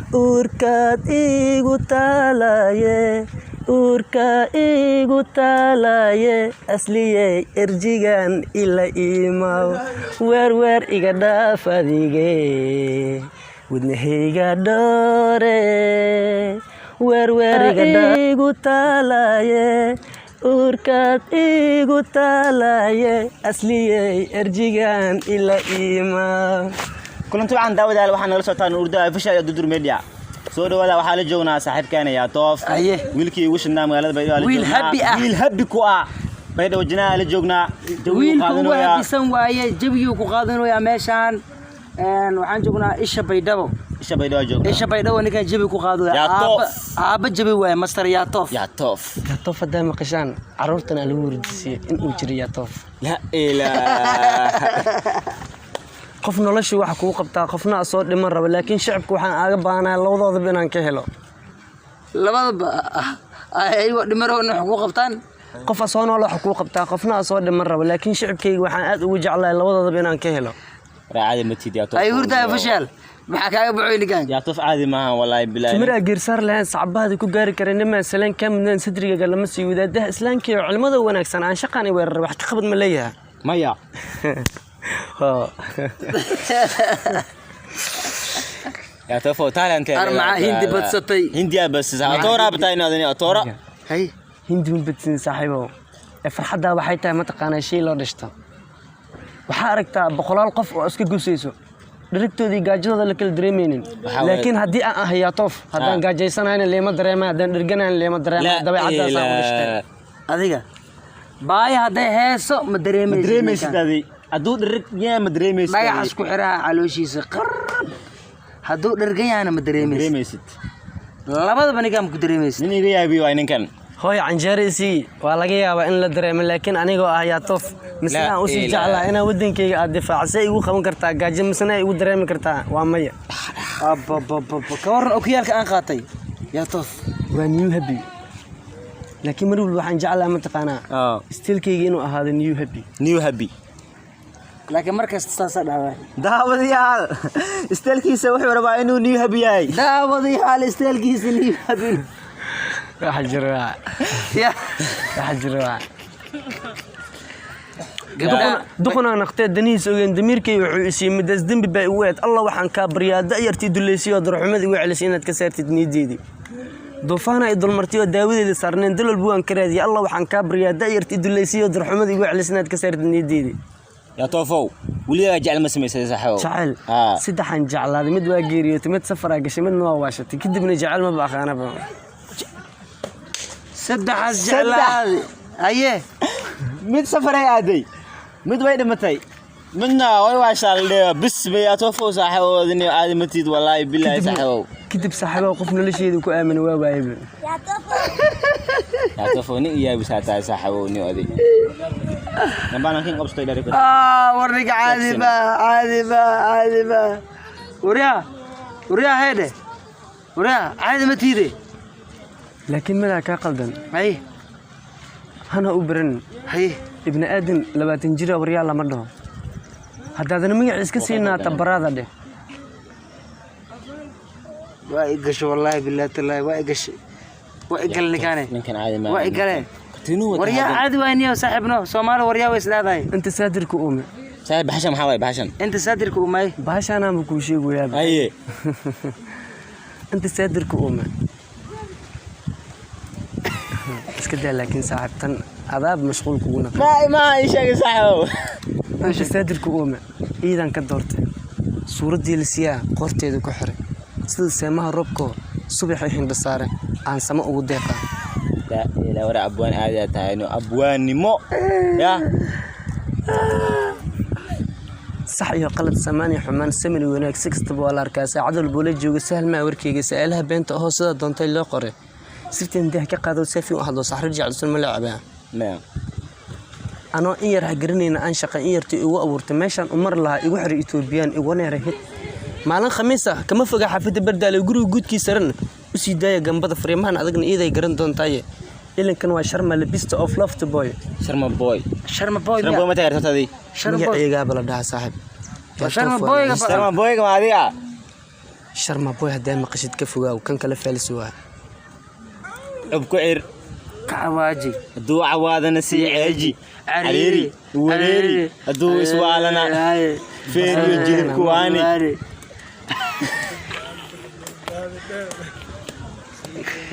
Uurkaad iigu taalaye, uurka iigu taalaye, asliyey erjigan ila iimaw, weerweer iga dhaaf adige, wadnahayga dhoore, weerweer iga iigu taalaye, uurkaad iigu taalaye, asliyey erjigan ila iimaw. Kulanti wacan, daawadayaal. Waxaa nagala socotaan Urda Official iyo Durdur Media. Soo dhawaada. Waxaa la joognaa saaxiibkeena yaa Toof. Aye. Wiilkii ugu shidnaa magaalada Baydhabo la Wiil joognaa. happy ah. Wiil happy ku ah Baydhabo jinaa la joognaa. Jawigu Wiilka ugu qaadanayaa. Habisan waaye, jawiguu ku qaadanayaa meeshaan. Waxaan joognaa isha Baydhabo. Isha Baydhabo joognaa. Isha Baydhabo ninkan jawi ku qaadaya. Yaa Toof. Aaba jawi waaye, master yaa Toof. Yaa Toof. Yaatoof haddaa maqashaan, carruurtana lagu wardisiiyey inuu jiro Yaatoof. La ilaaha. Qof nolosha wax kuu qabtaa, qofna soo dhiman raba, laakiin shacabka waxaan aaga baahanahay labadoodaba inaan ka helo. Labadaba ayagoo dhimarowna wax ku qabtaan. Qof asoo nool wax kuu qabtaa, qofna asoo dhiman raba, laakiin shacabkayga waxaan aad ugu jeclahay labadoodaba inaan ka helo. Raacada matid yaa Toof. Ay, Hurdaa Official, maxaa kaaga baxoy ninkan? Yaa Toof caadi maahan, wallaahi bilaahi. Timiraa geersaar lahayn, sacbahaada ku gaari kara, nimaa salaan kaa mudnaan, sadrigaga lama sii wadaadaha islaamka iyo culimada wanaagsan aan shaqaan i weerar wax ka qabad ma leeyahay? Maya. Hoo. Yaa Toof oo talent. Ar maxaa Hindi badsatay? Hindiya bas atoora bataa inaad atoora. Hay. Hindi ma badsin, saaxiibow, ee farxaddaa waxay tahay mataqaanaa shay loo dhishto. Waxaa aragtaa boqolaal qof oo iska gusayso, dherigtoodii gaajadooda la kala dareemaynin. Waxaa weeye- Laakiin haddii aan ahay Yaatoof, haddaan gaajaysanayn leema dareemay, haddaan dherganayn leema dareemay. Dabeecaddaasaan u dhashtay. Adiga baaya hadday heeso ma Ma dareemaysid. dareemaysid. Ninkan. Adi hadduu dhirig yahay ma dareemaysid. Dhagaxas ku xiraha calooshiisa qarab, hadduu dhergan yahana ma Ma dareemaysid. dareemaysid. Labadaba ninkaan ma ku dareemaysid. Nin iga yaabiyo waay ninkan. Hooy, canjeero isii waa laga yaabaa in la dareemo, laakiin anigoo ah Yaatoof misena La aan usii ilaaha. jeclaa inaan waddankayga aad difaaco, see igu qaban kartaa gaajo misena ay igu dareemi kartaa? Waa maya. Ababababa, ka warran okiyaalka aan qaatay, yaa Toof? Waa new happy, laakiin mar walba waxaan jeclaa mataqaanaa stylekayga inuu ahaado new happy. New happy. Laakiin mar kasta saasaa dhahdaa. Daawadayaal, stylekiisa wuxuu rabaa inuu new happy yahay. Daawadayaal, stylekiisa new happy. Waxa jira waa ya waxa jira waa Gabadha duqunaa naqtee danihiis ogeen, damiirkay wuxuu isiiyey midaas dembi baa igu eed. Allah, waxaan kaa baryaa da'yartii duleysiyoo darxumada igu celisay inaad ka saartid niyadeedii. Duufaana i dulmartay oo daawadeeda saarneen, dal walba waan ka raadiyay. Allah, waxaan kaa baryaa da'yartii duleysiyoo darxumada igu celisay inaad ka saartid niyadeedii. Yaa Toofow, weligaa jecel ma samaysay, saaxiibow? Jacayl saddexaan jeclaaday. Mid waa geeriyootay, mid safaraa gashay, midna waa waashatay. Kadibna jecel maba aqaanaba. Saddexaas jeclaadi haye. Mid safaray aaday, mid way dhimatay, midna way waashaa la dheeyo bis bay. Yaa Toofow, saaxiibow, adini aadi matid, wallaahi bilaahi, saaxiibow. Kadib, saaxiibow, qof nolosheeda ku aamina waa waayaba. Yaa Toofow, nin iyaabisaa tahay, saaxiibow, nin adi nambaanan kin qabstay dhari. Ah, war ninka caadi ma, caadi ma, caadi ma. Waryaa, waryaa, heedhe, waryaa, caadi ma tiide. Laakiin midaa kaa qaldan. Haye. Hana u baranin. Haye. Ibni aadan 20 jira waryaa lama dhaho. Haddaadana magaciis ka siinaata baraada dheh. Waa i gasho, wallaahi billahi tallahi, waa i gashay, waa i gale ninkaane. Ninkan caadi ma. Waa i gale. Katiinuu wata. Waryaa, caadi waay niyow, saaxiibno Soomaali waryaa way isleedahay. Inta saadirka uume. Saaxiib, baxashan maxaa waay baxashan? Inta saadirka umay. Bahashaanaanba kuu sheegayaaba. Haye. Inta saadirka uume iska daa, laakiin saaxiibtan adaab mashquul kugu naqan. Ma ii sheegay, saaxiibow. Inta saadirka uume ciidan ka doortay, suuraddii lisiyaa qoorteeda ku xiray, sida seemaha roobkoo subaxii hindho saare aan samo ugu deeqaa. Laa ilaa wara, abwaan aadi aad tahay, no abwaannimo ya. Sax iyo qalad, samaan iyo xumaan, samir iyo wanaag, si kastaba waa la arkaa. Saacad walba ula jooga sahal maa warkeyga, su-aalaha beenta ahoo sidaa doontay loo qoray, sirteen dah ka qaado, saafi u hadlo, saxro jeclsan ma la cabaa. Maya. Anoo in yar ha garanayna aan shaqa in yarta igu abuurtay, meeshaan u mari lahaa igu xiray Etoobiyaan iguna yaray hid. Maalin Khamiis ah kama foga xaafadda Bardaale, guriga guudkii saran usii daaya gambada, fariimahan adagna iiday garan doontaaye. Ilinkan waa Sharma labista of love boy. Sharma boy. Sharma boy. Sharma boy ma taageerto adii? Sharma boy. Magacaygaaba la dhahaa, saaxiib. Waa Sharma boyga. Sharma boyga ma adiga? Sharma Boy haddaa maqashid, ka fogaaw kan kale, faalis waa. Cub ku cir. Kacawaaji. Hadduu cawaadana sii ceeji, cariiri wareeri. Hadduu iswaalana feeriyo jilibku waani.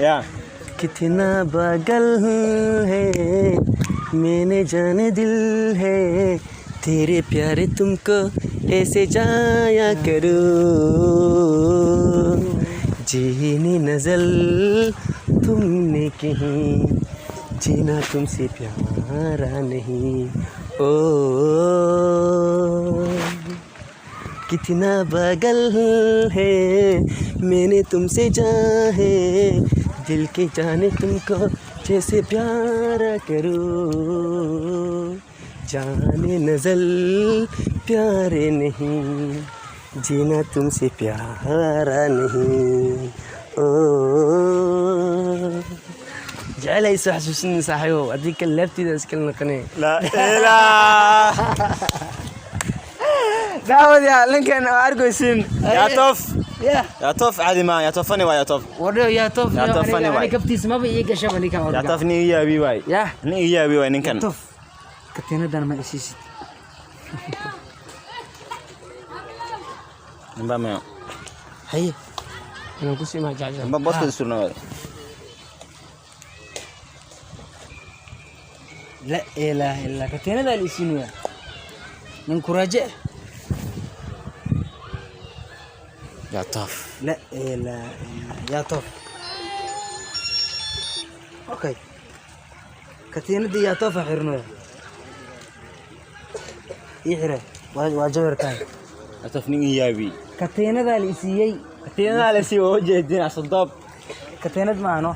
Ya. कितना बगल है मैंने जाने दिल है तेरे प्यारे, तुमको ऐसे जाया करो। जीने नजल तुमने कहीं जीना तुमसे प्यारा नहीं। ओ कितना बगल है मैंने तुमसे चाहे, दिल के जाने तुमको जैसे प्यारा करो। जाने नजल प्यारे नहीं, जीना तुमसे प्यारा नहीं। ओ jecel ay soo xasuusin saaxiibow, haddii kale laabteyda iskala naqanay. Laa ilaa. Daawadayaal, ninkan oo arkaysiin. Yaa toof. Ya. Yaa toof, caadi maaha. Yaa toofani waa yaa toof. Wadho yaa toof. Yaa toof fani waay. Kaftiisa maba ii gashaba ninkan Yaa odga. toof nin iga yaabi waay. Ya. Nin iga yaabi waay ninkan. Toof, katiinadan ma isiisid? Nimba mayo. Haye. Inaan kusii maa jecel. Nimba booska surna waay. La ilaaha illa, katiinadaa la isiinaya nin kuraaje ah. Yaa toof. La ilaaha illa, yaa toof. Okay, katiinadii yaa toofa xirnaya, ii xire waa jawirkan. Yaa toof nin iga yaabi. Katiinadaa la isiiyey. Katiinadaa la sii waa ujeedin asodoob. Katiinad maahano.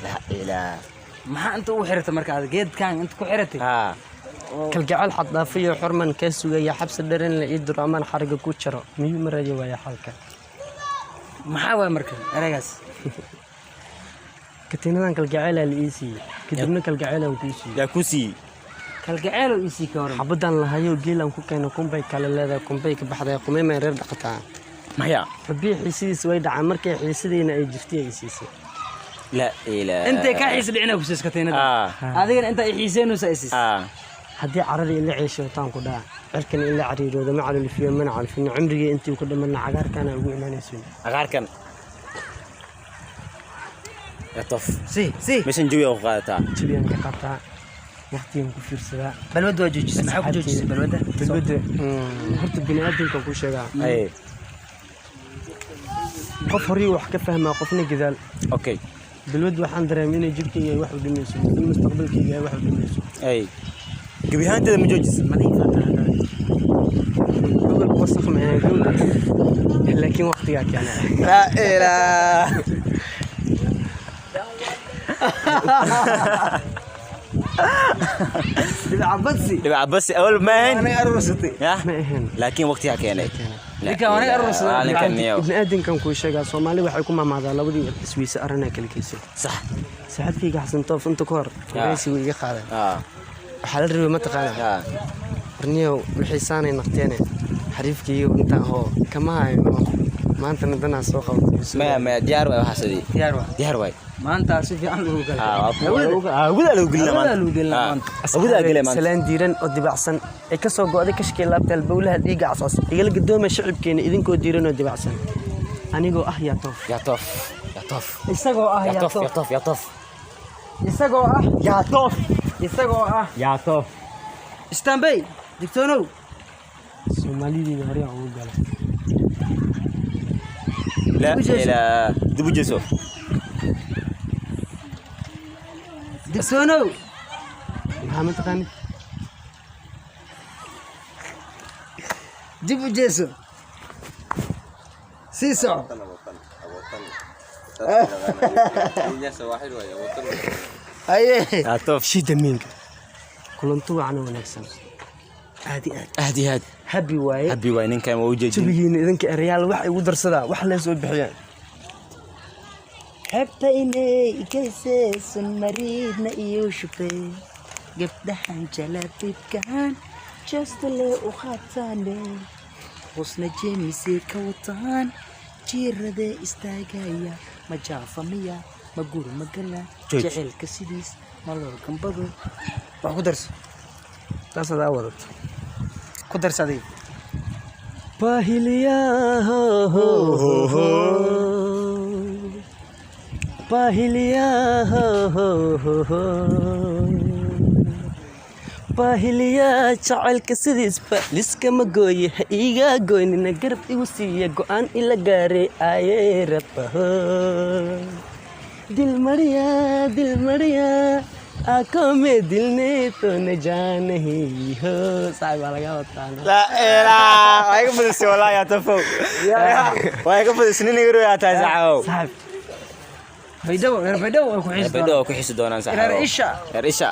Laa ilaa. Maxaa inta ugu xiratay marka aad geedkan inta ku xiratay? Haa. Kalgacal xad dhaafiyo xurman kaa sugaya, xabsi dheer in la ii diro amaan xariga ku jaro miyuu maraya waaya xalka. Maxaa waay marka ereygaas? Katiinadan kalgaceelaa la ii siiyey, kadibna kalgaceylaan kuu siiyey. Yaa ku siiyey? Kalgaceelo isii ka waran. Xabadan lahayo geelaan ku keeno, kunbay kale leedahay, kunbay ka baxday, qumeymay reer dhaqataa. Maya. Xubii xiisidiis way dhacaan markay xiisidiina ay jirtay ay siisay. Laa ilaa. Intay kaa xiis dhicina ku siis katiinada. Adigana intaa i xiiseynaysa i siis. Haddii caradii ila ceeshootaan ku dhaca, cirkana ila cariirooda, ma calolifiyo mana califino, cimrigii intii ku dhamana cagaarkaana ugu imaanayso. Cagaarkan. Yaa toof. Si si. Meeshan jawiga ku qaadataa. Jabiyaan ka qaataa, waqtigan ku fiirsadaa. Balwadda waa joojisay, maxaa ku joojisay balwadda? Balwadda horta bini aadamka ku sheegaa. Ay. Qof horii wax ka fahmaa, qofna gadaal. Okay. Balwadda waxaan dareemay inay jirkayga ay wax u dhimayso, in mustaqbalkayga ay wax u dhimayso. Ay, gebi ahaanteeda ma joojis? Nadiif aa tahay. Gobolka wasakh ma ahayn gobol, laakiin waqtigaa keenay. Laa ilaa. Dhibca badsi. Dhibca basi awal ma ahayn. Aniga aruursatay. Ya. Ma ahayn. Laakiin waqtigaa keenay. Ninkan waa aniga aruursaday. Ah, ninkan niyow. Ibni aadamkan kuu sheegaa, Soomaali waxay ku mamaadaa labadii iswiise arrinaa kala geysay. Sax. Saaxiibkayga Xasan Toof inta ka hor waraysigu iga qaaday. Waxaa la rabay, mataqaanaa, warniyow wixii saanay naqteene xariifkayga intaan hoo kama hayno, maantana danaa soo qabatay. Maya, maya, diyaar waay waxaas adii. Diyaar waa. Diyaar waay. Maanta si fiican lagu galay. Hawada lagu gelina maanta. Hawada lagu gelina maanta. Hawada gelina maanta. Salaan diiran oo dibacsan ay ka soo go'day kashkii laabta, halbowlaha dhiigga casas igala gadooma shicibkeena idinkoo diiran oo dibacsan, anigoo ah yaa toof. Yaa toof, yaa toof. Isagoo ah yaa yaa toof. Toof. Yaa toof, yaa toof. Isagoo ah yaa toof. Isagoo ah yaa toof. Istanbay digtoonow. Soomaalideeda hore aan ugu galay. La Dib u jeeso. Ilaa dib u jeeso. Digtoonow. Maxaa mataqaanid? Dib u jeeso, sii soco. Haye. Yaa toof. Shida miinka kulanto wacan oo wanaagsan. Aad iyo aad. Aad iyo aad. Happy waaye. Habi waay ninkan, waa u jeedin. Jabigiina idinka erayaal wax igu darsadaa, wax lee soo bixiyaan. Xebta inay igeyseesun mariidna iyo shubtay, gabdhahan jalaabibkan jastale u qaataane. Hoosna jeemisay ka wataan, jiiradee istaagaya. Ma jaafa miya, ma gur ma gala? Jooj. Jecelka sidiis ma loo gambado? Wax ku darso. Taas adaa wadato, ku darso adiga. Pahiliya ho ho ho ho, pahiliya ho ho ho ho, pahiliya jacaylka sidiisba liskama gooye, ha iiga goynina, garab igu siiya, go'aan ila gaaray ayay rabaho. दिल मरिया, दिल मरिया, आंखों में दिल ने तो न जान ही हो. Saaxiib, waa laga wataa. Laa ilaa waa iga badisay wallaahi, yaa tafow, waa iga badisay. Nin iga royaa tahay, saaxiibow. Saaxiib, Baydhabo, reer Baydhabo way ku xiisi. Baydhabo waa ku xisi doonaan, saaxiibow. Reer Isha. Reer Isha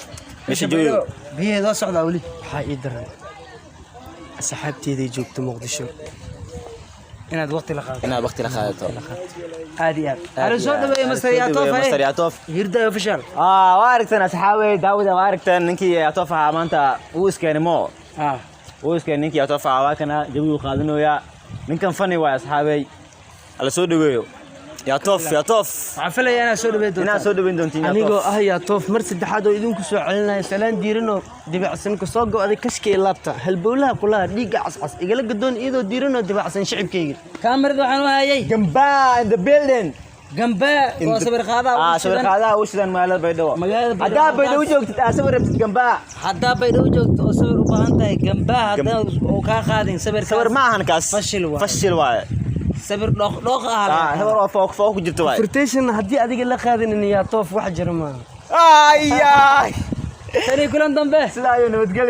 meesha joogo. Biyaheeda waa socdaa weli. Waxaa ii daran asxaabteeday joogto Muqdisho. Inaad waqti la qaadato. Inaad waqti la qaadato. Aad iyo aad hala soo dhaweeye Master Yaatoof. Master Yaatoof. Hirda Official. Ah, waa aragteen asxaabey, daawada waa aragteen. Ninkii Yaatoof ahaa maanta wuu iskeenay mo. Wuu iskeenay ninkii Yaatoof ahaa. Waa kana, jawigu qaadanayaa ninkan. Fani waay, asxaabey, hala soo dhaweeyo Yaatoof, Yaatoof. Waxaan filayaa inaad soo dhaweyn doontaan. Inaad soo dhaweyn doontiin. Anigoo ah Yaatoof, mar saddexaad oo idinku soo celinaya salaan diiranoo dibacsan, kasoo go'day kashka iyo laabta, halbowlaha kulaha, dhiigga cascas igala gadoon, iyadoo diiranoo dibacsan shicibkayga. Kaamirada waxaan u hayay Gambaa in the building. Gambaa oo sawir qaadaha Ah, ugu sawir shidan. Qaadaha ugu shidan magaalada Baydhabo. Magaalada Baydhabo. Haddaa Baydhabo joogtid, aa sawir rabtid, Gambaa. Haddaa Baydhabo joogto oo sawir u baahan tahay, Gambaa haddaa oo kaa qaadin sawirkaas. Sawir ma ahan kaas. Fashil waaye. Fashil waaye. Sawir dhooq dhooq ah. Ah, sawir oo foog foog ku jirto waaye. Furtation haddii adiga la qaadanin, Yaatoof, wax jira maaha. Ay ay. Tani kulan dambe. Sidaa ayuu nabadgelyo.